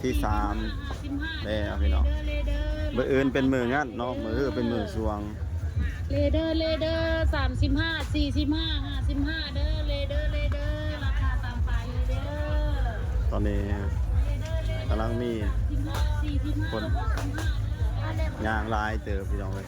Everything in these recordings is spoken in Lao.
ທີສາມແລ້ວພີ່ນ້ອງ. ມື້ອື່ນເປັນມື້ງັດເນາະ, ມື້ຮືເປັນມື້ສວງ. ເລເດີ ເລເດີ ສາມສິບຫ້າ ສີ່ສິບຫ້າ ຫ້າສິບຫ້າເດີ ເລເດີ ເລເດີ ລາຄາຕາມປ້າຍເລີຍເດີ. ຕອນນີ້ກຳລັງມີຄົນຍ່າງຫຼາຍເຕີບພີ່ນ້ອງເອີຍ.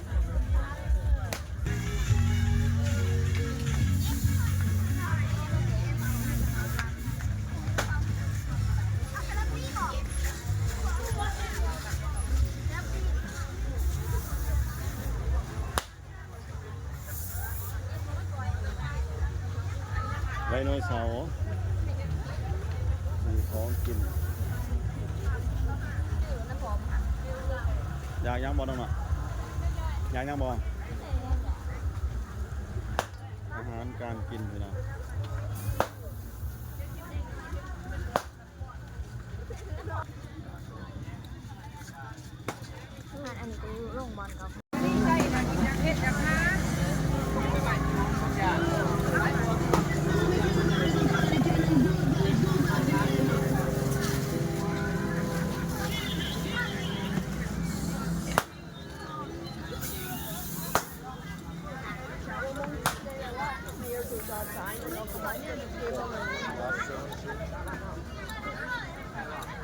ໄດໂນເສົາ ຊື້ຂອງກິນ. ຢາກຫຍັງບໍ່ນ້ອງນ້ອຍ? ຢາກຫຍັງບໍ່? ອາຫານການກິນພີ່ນ້ອງ. ອັນນີ້ກໍຢູ່ໂລງບອນເກົ່າ.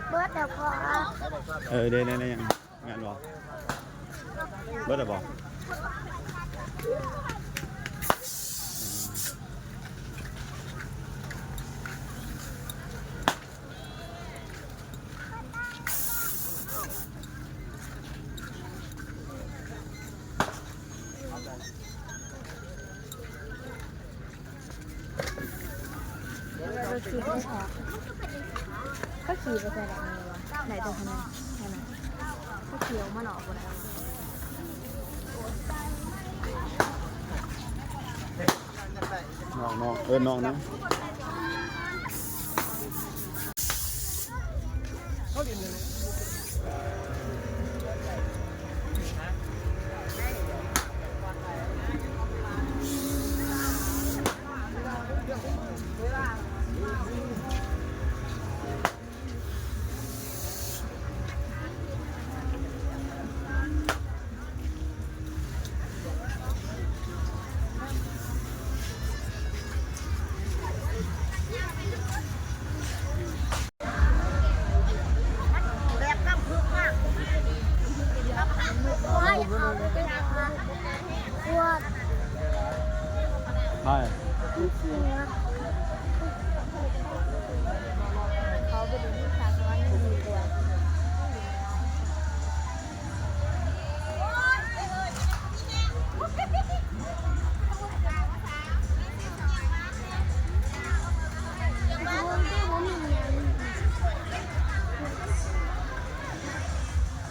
ເບິດແລ້ວພໍ່. ເອີ ໄດ້ ໄດ້ ໄດ້ຫຍັງ? ແມ່ນບໍ່? ເບິດແລ້ວບໍ່? ເຂົາຂີ່ໄປໃສແລ້ວນີ້ວະ? ໄດ້ແຕ່ເທົ່ານັ້ນ ເທົ່ານັ້ນ. ເຂົາຂີ່ອອກມານອກບໍ່ໄດ້. ນ້ອງ ນ້ອງ ເອີ້ນນ້ອງນະ.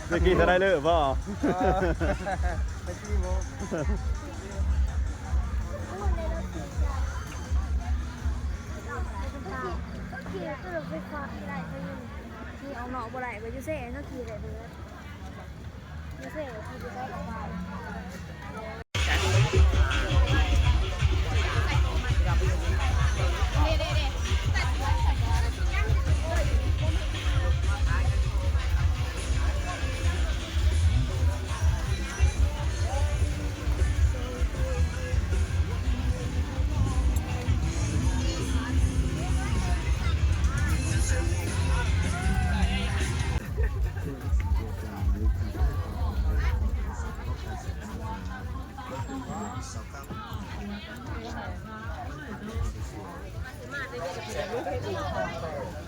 ເມື່ອກີ້ເທົ່າໃດເລີ້ບໍ່? ເອີ ເມື່ອກີ້ບໍ່ ຂີ່ລົດໄຟຟ້າໄປໄດ້ ຂີ່ອອກນອກບໍ່ໄດ້ ໄປຢູ່ເຊ ເຮົາຂີ່ໄດ້ເບີດ. ເ